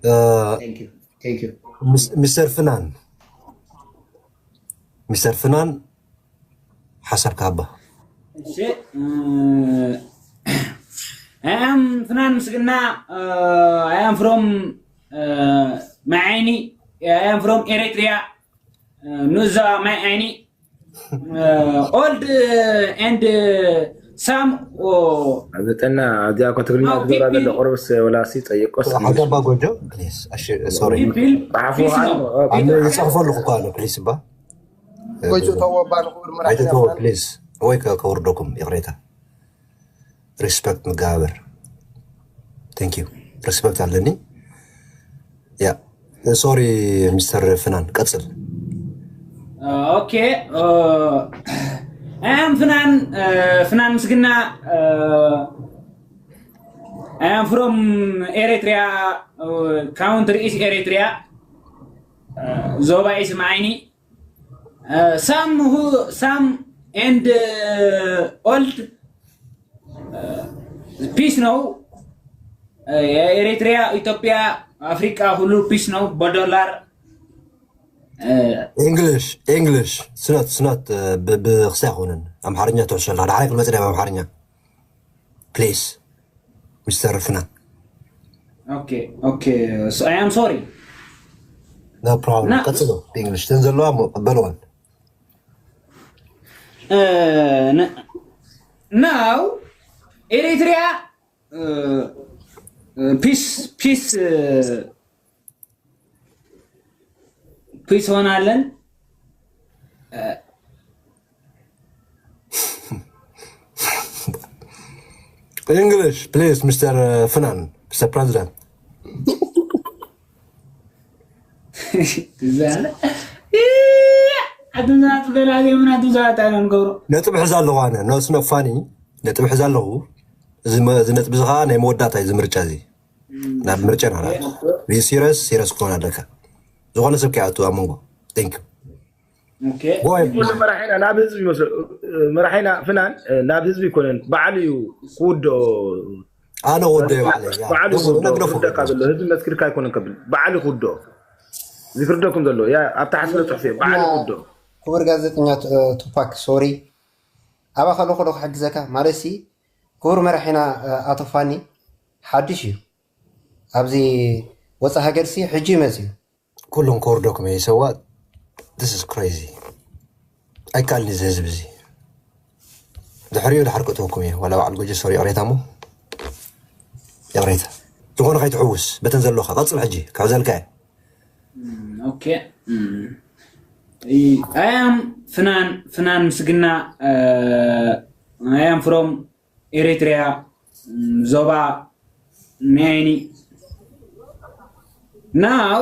Uh, Thank you. Thank you. Mis- Mister Finan. Mister Finan, ሓሳብካ ሃባ። እሺ፣ እ፣ I am ፍናን ምስግና፣ እ፣ I am from፣ እ፣ ማይ ዓይኒ፣ I am from Eritrea፣ እ፣ ንኡስ ዞባ ማይ ዓይኒ፣ እ፣ old and some ዘጠና እዚኣ እኮ ትግርኛ ትገብራ ዘሎ ቁርብስ ወላሲ ጸይቆስ ሓገባ ጎጆ please። እሺ፣ sorry። people ጸሓፉ peace ነው። ኦኬ። ኣነ ይጽሕፎ ኣለኹ እኮ ኣነ please እባ ጎጆ ተወባ ንኽቡር መራሒ ኣይተተወ please ወይ ከ- ከውርደኩም ይቕሬታ። Respect ንጋበር። Thank you። Respect ኣለኒ። Yeah, sorry Mister ፍናን ቀጽል። ኦኬ፣ እ፣ I am ፍናን፣ እ፣ ፍናን ምስግና፣ እ፣ I am from Eritrea, እ፣ country is Eritrea፣ እ፣ ዞባ is ማይ ዓይኒ፣ እ፣ some who some and፣ እ፣ old፣ እ፣ peace ነው። እ፣ የኤሪትሪያ፣ ኢትዮጵያ፣ አፍሪካ ሁሉ peace ነው በዶላር። እ፣ English English ስናት ስናት ብክስታይ ኣይኮነን። ኣምሓርኛ ትሕሸላ ሓደ ሓደ ክመጽእ ዳይ ኣምሓርኛ please Mister ፍናን። ኦኬ ኦኬ፣ I am sorry። No problem። ና- ቀጽሎ English ተን ዘለዋ እሞ ቀበልዋን። እ፣ ነ- now ኤሪትሪያ፣ እ፣ እ፣ peace፣ peace፣ እ፣ peace ሆናለን። እ፣ English please Mister ፍናን Mister President። ትዝ ኣለ። ኣቱም ሰባት በላ ዜምና ኣቱም ሰባት እንታይ ኢና ንገብሮ? ነጥብ ሕዛ ኣለኹ ኣነ። No, it's not funny። ነጥብ ሕዛ ኣለኹ። እዚ መ- እዚ ነጥቢ እዚ ከዓ ናይ መወዳእታ እዩ፣ እዚ ምርጫ እዚ ናብ ምርጫ ኢና ንኣቱ። እዚ serious serious ክኾን ኣለካ። ዝኾነ ሰብ ከይኣቱ ኣብ መንጎ። Thank you። ኦኬ። Go ahead. ኩሉ መራሒና ናብ ህዝቢ ይመስሉ። መራሒና ፍናን ናብ ህዝቢ ይኮነን፣ ባዕሉ እዩ ክውድኦ። ኣነ ወደ ባዕለ ባዕሉ ክውድኦ ክርደካ ዘሎ ህዝቢ መስክርካ ኣይኮነን ከብል፣ ባዕሉ ክውድኦ ዝፍርደኩም ዘሎ። ያ ኣብታ ሓስለ ጽሑፍ እዩ፣ ባዕሉ ክውድኦ። ክቡር ጋዜጠኛ ቱ- ቱፓክ ሶሪ፣ ኣባኻ ለኹ ዶ ክሕግዘካ ማለት ሲ ክቡር መራሒና ኣቶ ፋኒ ሓድሽ እዩ ኣብዚ ወፃ ሃገር ሲ ሕጂ ይመፅ እዩ። ኩሎም ከወርደኩም እየ ሰዋ። This is crazy። ኣይከኣልን እዚ ህዝቢ እዚ። ድሕሪኡ ድሓር ክእትወኩም እየ። ዋላ በዓል ጎጆ ሶሪ ይቕሬታ እሞ ይቕሬታ። ዝኾነ ከይትሕውስ በተን ዘለኻ ቀጽል ሕጂ ክሕዘልካ እየ። ኦኬ። እም፣ I am ፍናን ፍናን ምስግና. I am from Eritrea, ዞባ ናይኒ። Now,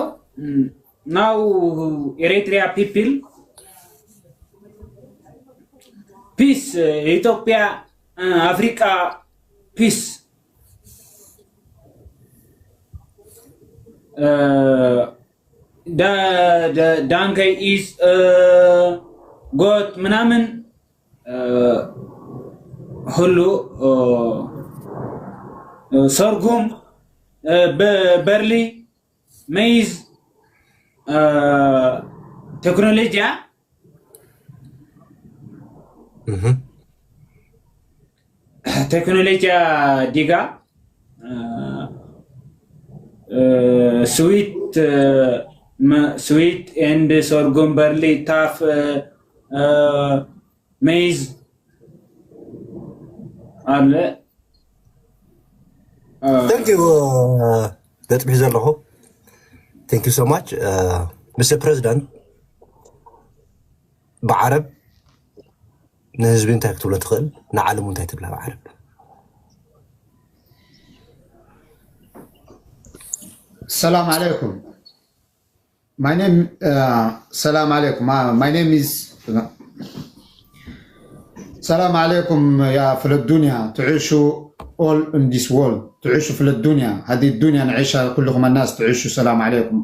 now Eritrea people, peace, ኢትዮጵያ፣ ኣፍሪቃ፣ peace። ዳንከይ is good ምናምን ሁሉ፣ ሰርጉም፣ በርሊ፣ መይዝ፣ ቴክኖሎጂያ፣ ቴክኖሎጂያ ዲጋ፣ ስዊት፣ ስዊት ኤንድ፣ ሶርጎም፣ በርሊ፣ ታፍ፣ መይዝ ኣለ። Thank you። ነጥቢ ሒዘ ኣለኹ። Thank you so much። Mister President፣ ብዓረብ ንህዝቢ እንታይ ክትብሎ ትኽእል? ንዓለም እንታይ ትብላ ብዓረብ? ሰላም ዓለይኩም። My name, uh, ሰላም ዓለይኩም። Uh, my name is ሰላም ዓለይኩም ያ ፍለ ዱንያ ትዕሹ፣ all in this world ትዕሹ ፍለ ዱንያ፣ هذه الدنيا نعيشها كلكم الناس تعيشوا. سلام عليكم.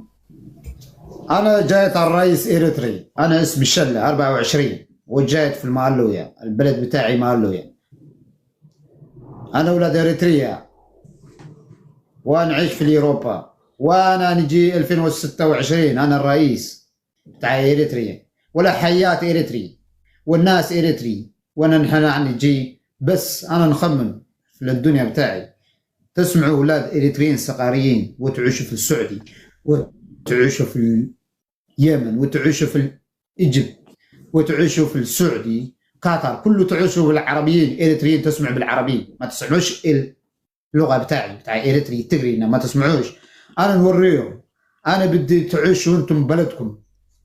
أنا جاية الرئيس إريتري، أنا اسمي شلة أربعة وعشرين، وجاية في المعلوية، البلد بتاعي معلوية. أنا ولد إريتريا، وأنا عايش في الأوروبا، وأنا نجي ألفين وستة وعشرين أنا الرئيس بتاع إريتريا، ولا حياة إريتري والناس إريتري، وأنا نحن نجي، بس أنا نخمم في الدنيا بتاعي. تسمعوا أولاد إريتريين صقاريين وتعيشوا في السعودي، وتعيشوا في اليمن، وتعيشوا في الإجبت، وتعيشوا في السعودي، قطر، كله تعيشوا بالعربيين، إريتريين تسمع بالعربي، ما تسمعوش اللغة بتاعي، بتاع إريتري، تجري، ما تسمعوش. أنا نوريهم. أنا بدي تعيشوا أنتم بلدكم،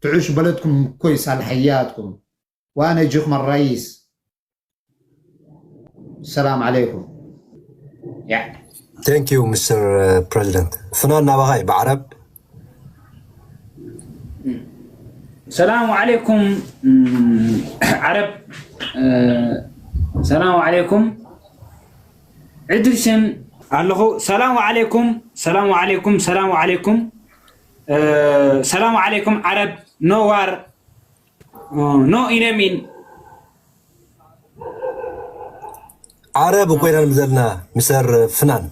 تعيشوا بلدكم كويس على حياتكم. وأنا أجيكم الرئيس. السلام عليكم. Yeah. Thank you, Mister President. ፍናን ናባኻ እዩ ብዓረብ። ሰላሙ ዓለይኩም ዓረብ። ሰላሙ ዓለይኩም ዕድሪስን ኣለኹ። ሰላሙ ዓለይኩም፣ ሰላሙ ዓለይኩም፣ ሰላሙ ዓለይኩም፣ ሰላሙ ዓለይኩም ዓረብ። No war፣ no enemy። ዓረብ እኮ ኢና ንብል ዘለና ሚስተር ፍናን።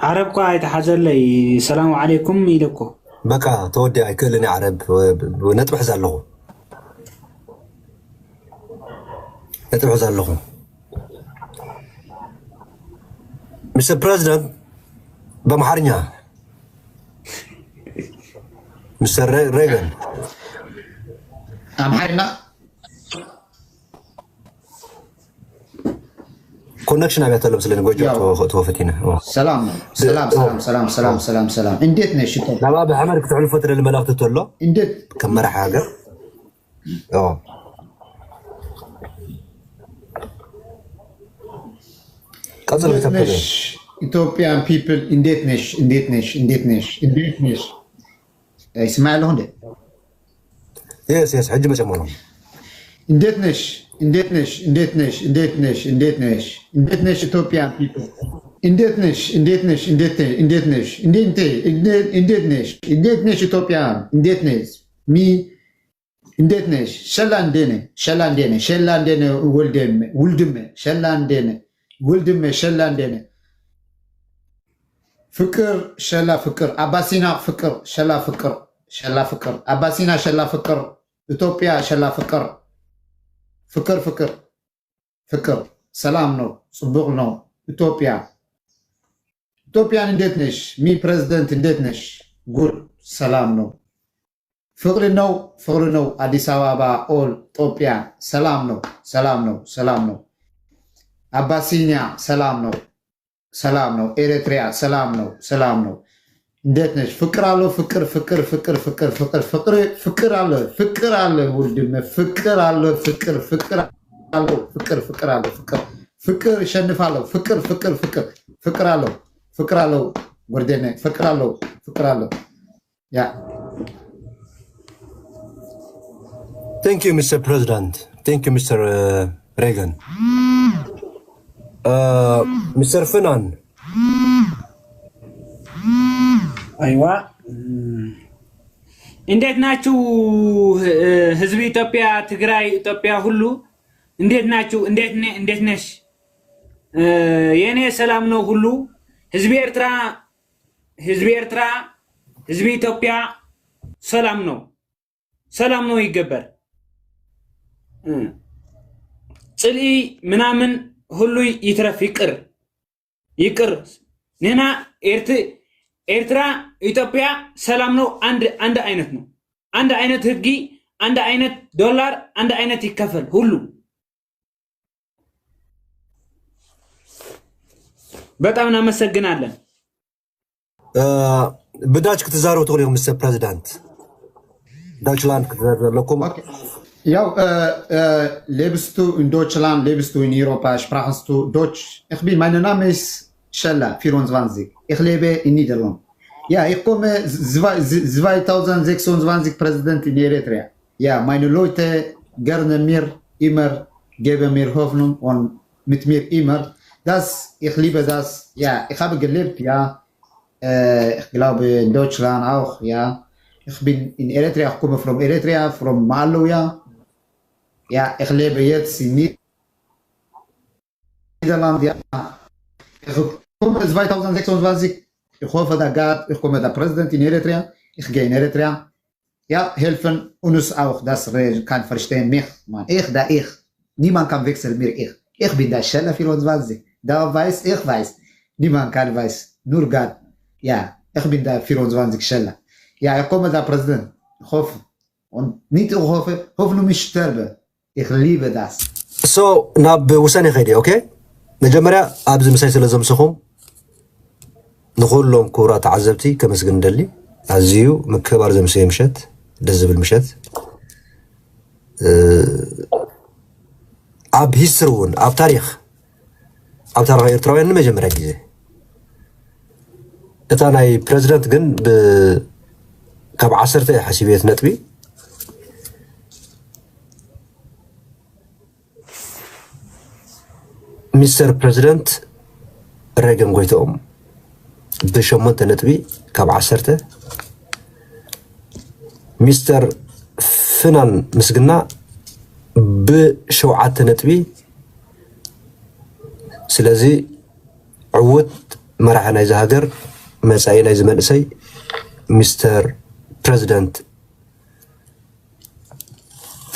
ዓረብ እኳ ኣይተሓዘለይ። ሰላሙ ዓለይኩም ኢለ እኮ። በቃ ተወዲኣ ኣይክእልን እየ ዓረብ። ነጥቢ ሕዝ ኣለኹ። ነጥቢ ሕዝ ኣለኹ። ሚስተር ፕረዚደንት ብኣምሓርኛ ሚስተር ሬገን ኣምሓርና ኮነክሽን ኣብያ ተሎ ስለኒ ጎጆ ተወፈቲነ ሰላም ሰላም ሰላም ሰላም ሰላም ሰላም ሰላም እንዴት ነሽ? ናባ ብሓመድ ክትሕልፎ ትደሊ መልእክቲ ተሎ እንዴት ከም መራሕ ሃገር ቀጽል እንዴት ነሽ? ኢትዮጵያን ፒፕል እንዴት ነሽ? እንዴት ነሽ? እንዴት ነሽ? እንዴት ነሽ? ይስማዕ ኣለኹ እንዴ? የስ የስ ሕጂ መጨመሮ እንዴት ነሽ? እንዴት ነሽ? እንዴት ነሽ? እንዴት ነሽ? እንዴት ነሽ? እንዴት ነሽ? ኢትዮጵያን ፒፕል እንዴት ነሽ? እንዴት ነሽ? እንዴት ነሽ? እንዴት ነሽ? እንዴት ነሽ? እንዴት ነሽ? ኢትዮጵያን እንዴት ነሽ? ሚ እንዴት ነሽ? ሸላ እንዴነ ሸላ እንዴነ ሸላ እንዴነ ወልደመ ውልድመ ሸላ እንዴነ ውልድመ ሸላ እንዴነ ፍቅር ሸላ ፍቅር ኣባሲና ፍቅር ሸላ ፍቅር ሸላ ፍቅር ኣባሲና ሸላ ፍቅር ኢትዮጵያ ሸላ ፍቅር ፍቅር ፍቅር ፍቅር ሰላም ነው ጽቡቅ ነው ኢትዮጵያ ኢትዮጵያን እንዴት ነሽ? ሚ ፕሬዝደንት እንዴት ነሽ? ጉድ ሰላም ነው። ፍቅሪ ነው ፍቅሪ ነው። አዲስ አበባ ኦል ኢትዮጵያ ሰላም ነው ሰላም ነው ሰላም ነው። አባሲኒያ ሰላም ነው ሰላም ነው። ኤሪትሪያ ሰላም ነው ሰላም ነው። እንዴት ነሽ? ፍቅር አለው። ፍቅር ፍቅር ፍቅር ፍቅር ፍቅር ፍቅር ፍቅር አለ። ፍቅር አለ። ውድመ ፍቅር አለ። ፍቅር ፍቅር አለው። ፍቅር ፍቅር አለው። ፍቅር ፍቅር ይሸንፋለሁ። ፍቅር ፍቅር ፍቅር ፍቅር አለው። ፍቅር አለው። ወርዴነ ፍቅር አለው። ፍቅር አለው። ያ Thank you, Mister President. Thank you, Mister Reagan. Mister ፍናን አይዋ እም፣ እንዴት ናችሁ? ህ- ህዝብ ኢትዮጵያ፣ ትግራይ፣ ኢትዮጵያ ሁሉ እንዴት ናችሁ? እንዴት ነ- እንዴት ነሽ? እ፣ የኔ ሰላም ነው ሁሉ። ህዝብ ኤርትራ፣ ህዝብ ኤርትራ፣ ህዝብ ኢትዮጵያ ሰላም ነው፣ ሰላም ነው ይገበር። እ፣ ጽልኢ ምናምን ሁሉ ይትረፍ፣ ይቅር ይቅር። ንሕና ኤርት ኤርትራ ኢትዮጵያ ሰላም ነው። አንድ አንድ አይነት ነው። አንድ አይነት ህጊ፣ አንድ አይነት ዶላር፣ አንድ አይነት ይከፈል ሁሉ። በጣም እናመሰግናለን። ብዳች ክትዛረቡ ትኽእሉ ኢኹም። Mister President፣ ዳችላንድ ክትዛረቡ ኣለኩም። ያው lebst du in Deutschland, lebst du in Europa, sprichst du Deutsch? Ich bin, mein Name ist Schella vierundzwanzig. Ich lebe in Niederland. Ja, ich komme zwei- zweitausendsechsundzwanzig Präsident in Eritrea. Ja, meine Leute gerne mir immer, geben mir Hoffnung und mit mir immer. Das, ich liebe das. Ja, ich habe gelebt, ja. Äh, ich glaube, in Deutschland auch, ja. Ich bin in Eritrea, ich komme von Eritrea, von Maallo, ja. Ja, ich lebe jetzt in Niederland, ja. Ich komme zweitausendsechsundzwanzig, ich hoffe, der Gott, ich komme der Präsident in Eritrea, ich gehe in Eritrea. Ja, helfen uns auch, dass Regen kann verstehen mich, Mann. Ich, da ich. Niemand kann wechseln mir, ich. Ich bin der Schella vierundzwanzig. Da weiß, ich weiß. Niemand kann weiß. Nur Gott. Ja, ich bin der vierundzwanzig Schella. Ja, ich komme der Präsident. Ich hoffe. Und nicht ich hoffe, Hoffnung, ich sterbe. Ich liebe das. So ናብ ውሳኔ ከይደ። ኦኬ፣ መጀመርያ ኣብዚ ምሳይ ስለ ዘምሰኹም ንኩሎም ክቡራት ተዓዘብቲ ከመስግን እንደሊ። ኣዝዩ ምክባር ዘምሰየ ምሸት፣ ደስ ዝብል ምሸት። ኣብ ሂስትሪ እውን ኣብ ታሪኽ ኣብ ታሪኽ ኤርትራውያን ንመጀመርያ ግዜ እታ ናይ ፕረዚደንት ግን ብ- ካብ ዓሰርተ እየ ሓሲበ እቲ ነጥቢ። ሚስተር ፕረዚደንት ሬገን ጎይትኦም ብሸሞንተ ነጥቢ ካብ ዓሰርተ፣ ሚስተር ፍናን ምስግና ብሸውዓተ ነጥቢ። ስለዚ ዕዉት መራሒ ናይዚ ሃገር፣ መጻኢ ናይዚ መንእሰይ ሚስተር ፕረዚደንት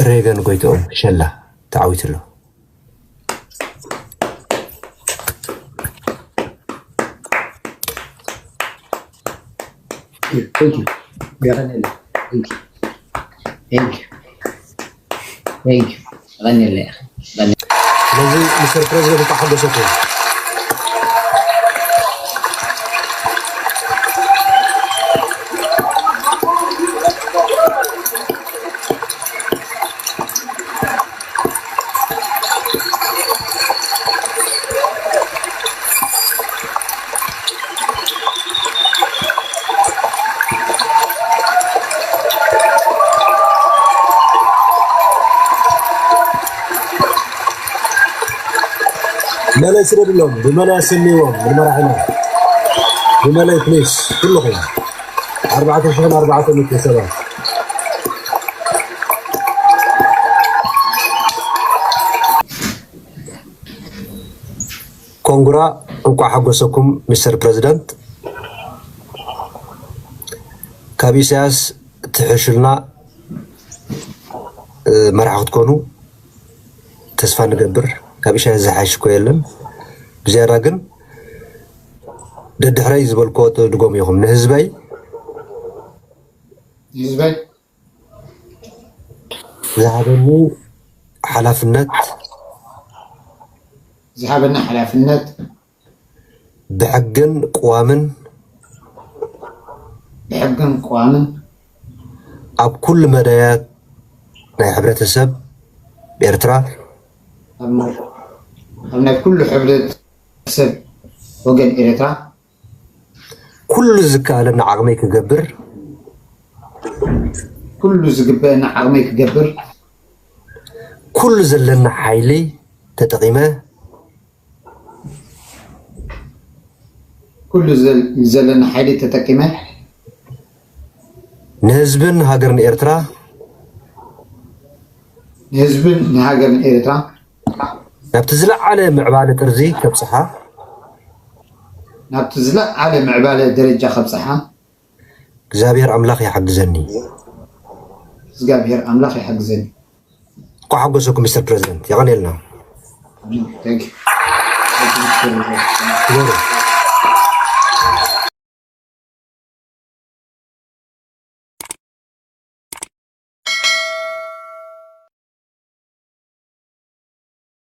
ሬገን ጎይትኦም ሸላ ተዓዊቱ ኣሎ። Thank you. Thank you. Thank you. Thank you. Thank you. غني اللي غني. ስለዚ ሚስተር ፕረዚደንት ተሓጎሰኩም። መለይ ስደድሎም፣ ብመለይ ኣሰንይዎም ንመራሕና። ብመለይ ፕሊስ፣ ኩልኹም ኣርባዕተ ሽሕን ኣርባዕተ ሚእትን ሰባት። ኮንግራ፣ እንቋዕ ሓጎሰኩም ሚስተር ፕረዚደንት። ካብ ኢሳያስ ትሕሹልና መራሒ ክትኮኑ ተስፋ ንገብር። ካብ ኢሳያስ ዝሓይሽ እኮ የለን። ብዝያዳ ግን ደድሕረይ ዝበልክዎ ትድገሙ ኢኹም። ንህዝበይ ህዝበይ ዝሃበኒ ሓላፍነት ዝሃበኒ ሓላፍነት ብሕግን ቅዋምን ብሕግን ቅዋምን ኣብ ኩሉ መዳያት ናይ ሕብረተሰብ ኤርትራ ኣብ ናይ ኩሉ ሕብረተሰብ ወገን ኤርትራ ኩሉ ዝከኣለኒ ዓቕመይ ክገብር ኩሉ ዝግበአኒ ዓቕመይ ክገብር ኩሉ ዘለኒ ሓይሊ ተጠቒመ ኩሉ ዘለኒ ሓይሊ ተጠቂመ ንህዝብን ሃገርን ኤርትራ ንህዝብን ንሃገርን ኤርትራ ናብቲ ዝለዓለ ምዕባለ ጥርዚ ከብጽሓ ናብቲ ዝለዓለ ምዕባለ ደረጃ ከብጽሓ እግዚኣብሔር ኣምላኽ ይሓግዘኒ። እግዚኣብሔር ኣምላኽ ይሓግዘኒ። እንኳዕ ሓጎሰኩም ሚስተር ፕረዚደንት፣ የቐኔልና። Thank you. ክበሩ።